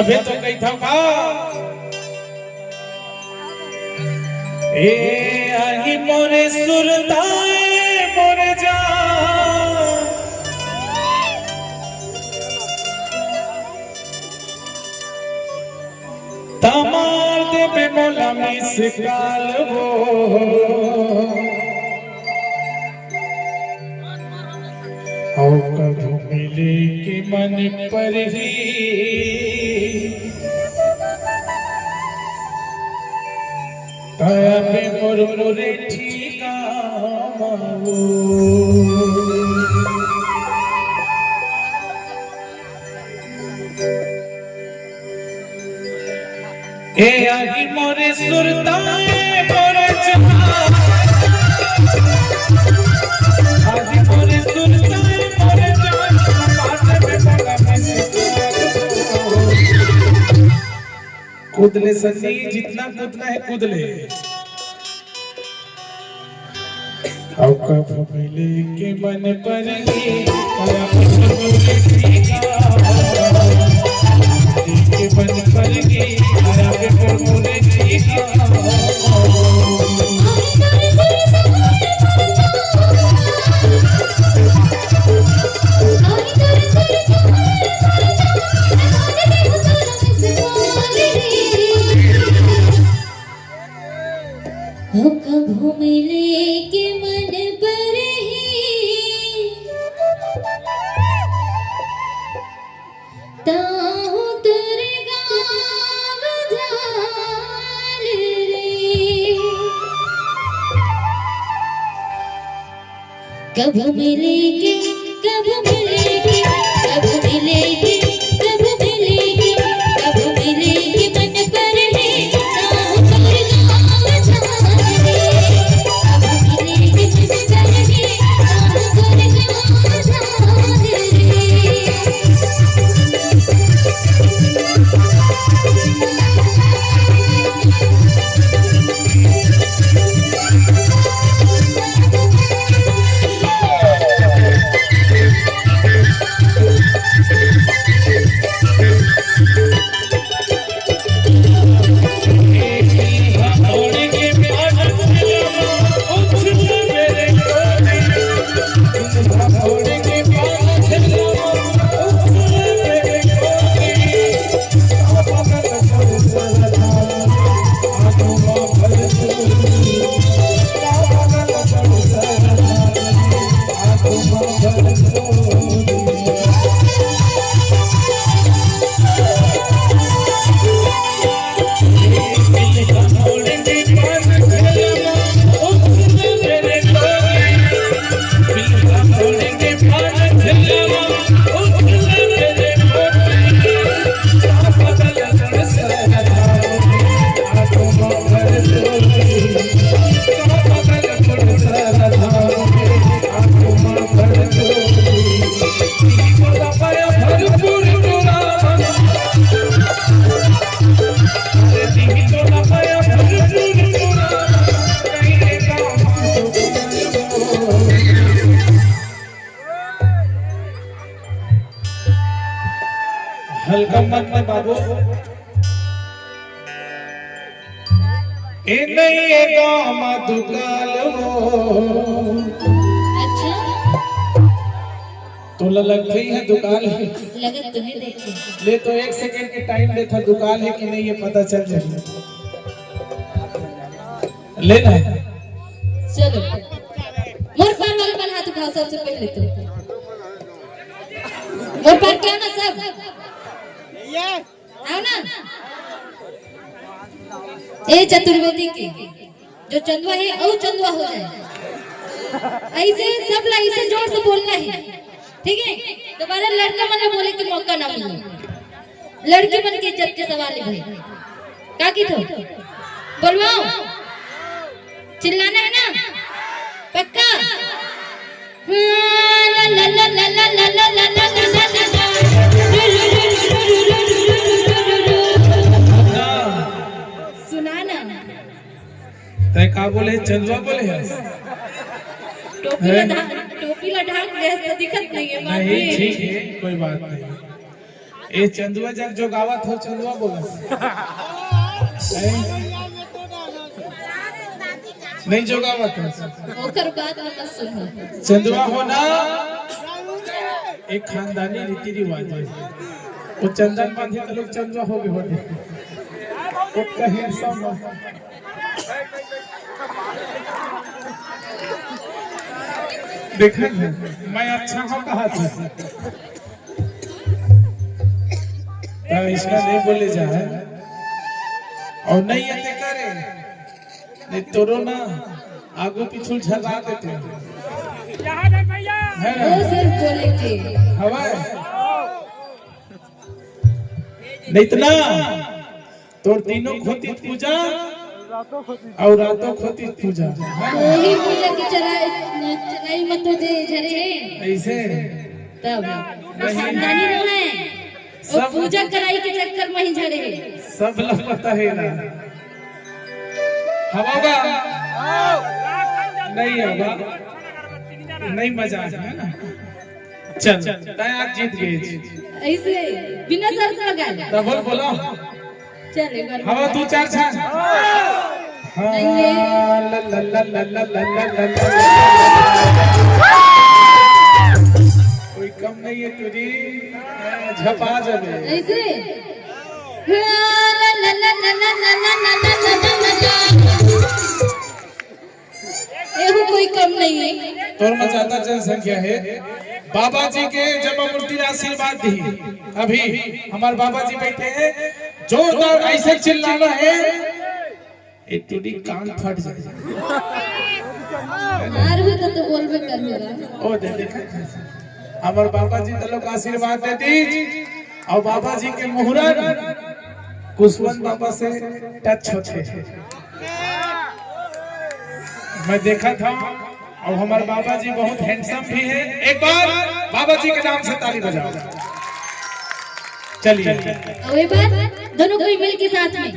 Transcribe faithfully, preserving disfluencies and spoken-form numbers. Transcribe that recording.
मैं तो कहिथंव का, ए आही मोरे सुरता ए मोरे जान, त मार देबे मोला miss call वो। अउ कभू मिले के मन परही, त अबे मोर मुरे ठिकाना वो। ए आही मोरे सुरता ए मोरे जान, आही मोरे सुरता ए मोरे जान, पास में बड़ा मैं कूद ले सन्नी, जितना कूदना है कूद ले। अउ कभू मिले के मन परही, अउ कभू मिले के मन परही, अउ कभू मिले के हो कभू मिले के मन परही, ताहू तोर गाँव धार रे। कब मिलेंगे, कब मिलेंगे, कब मिलेंगे, कब मिलेंगे, कब मिलेंगे मन पर है, राह पर गाँव जाने। कब मिलेंगे मन पर है, राह पर गाँव जाने। हल्का मत ले बाबू। ए नहीं, ए गाँव मा दुकाल वो। अच्छा। तोला लगथे ही है दुकाल है। लगत तुम्हें देखे। ले तो एक सेकंड के टाइम देथा, दुकाल है कि नहीं ये पता चल जाए। ले ना। चलो। मोर पार वाले मन हाथ उठाओ सबसे पहले तो। मोर पार क्या ना सब? आओ ना। ए चतुर्वेदी के जो चंदवा है, अउ चंदवा हो जाए। ऐसे सब ला ऐसे जोर से बोलना है, ठीक है? दोबारा लड़का मन ला बोले के मौका ना मिले। लड़की मन के इज्जत के सवाल है भाई। का की थो? बोलवाओ। चिल्लाना है ना? पक्का? सुना ना। तै का बोले, चंदवा बोले हस? टोपी ला हैं? ढाक, टोपी ला ढाक दे हस तो दिखत नहीं है, बात नहीं, ये है। ठीक है, कोई बात नहीं। ए चंदुआ जग जोगावत हो, चंदुआ बोला। नहीं, नहीं जोगावत हो। ओकर बात न मत सुनो। चंदुआ हो ना, एक खानदानी रीति रिवाज है। वो चंदन बांधे तो लोग चंदुआ हो गए होते। वो कहे सब देखा, मैं अच्छा हूँ कहा था। तो इसका नहीं बोले जा है। और नहीं ये करे, नहीं तोरो ना, आगू पीछू झगड़ा देते हैं। है ना? वो सिर्फ बोले के। हवा है। नहीं तो ना, तोर तीनों खोती पूजा और रातों खोती पूजा। वही पूजा की चलाई, चलाई मत हो दे झरे। ऐसे तब नहीं। खानदानी रहे। वो सब पूजा कराई के चक्कर में ही झरे। सब लोग पता है ना। हवा बा? नहीं हवा। नहीं मजा है ना। चल, तैं आज जीत गए। ऐसे बिना शर्त लगाए। डबल बोला। चल, एक बार। हवा दो चार छान। हाँ, नहीं है। ला, ला, ला। कोई कम नहीं है तुझी। झपा जबे। ऐसे। हाँ, ला, ला, ला। एहू कोई कम नहीं है। तोर में ज्यादा जनसंख्या है। बाबा जी के जन्म मूर्ति ला आशीर्वाद दी। अभी हमारे बाबा जी बैठे हैं, जोरदार ऐसे चिल्लाना है, ए टूटी कान फट जाए। मार भी तो, तो बोलबे कर मेरा। ओ दे दे। हमारे बाबा जी तो लोग आशीर्वाद दे दी। और बाबा जी के मुहूर्त कुशवंत बाबा से टच होते हैं। मैं देखा था, और हमारे बाबा जी बहुत हैंडसम भी है। एक बार बाबा जी के नाम से ताली बजाओ। चलिए। और एक बार दोनों कोई मिल के साथ में।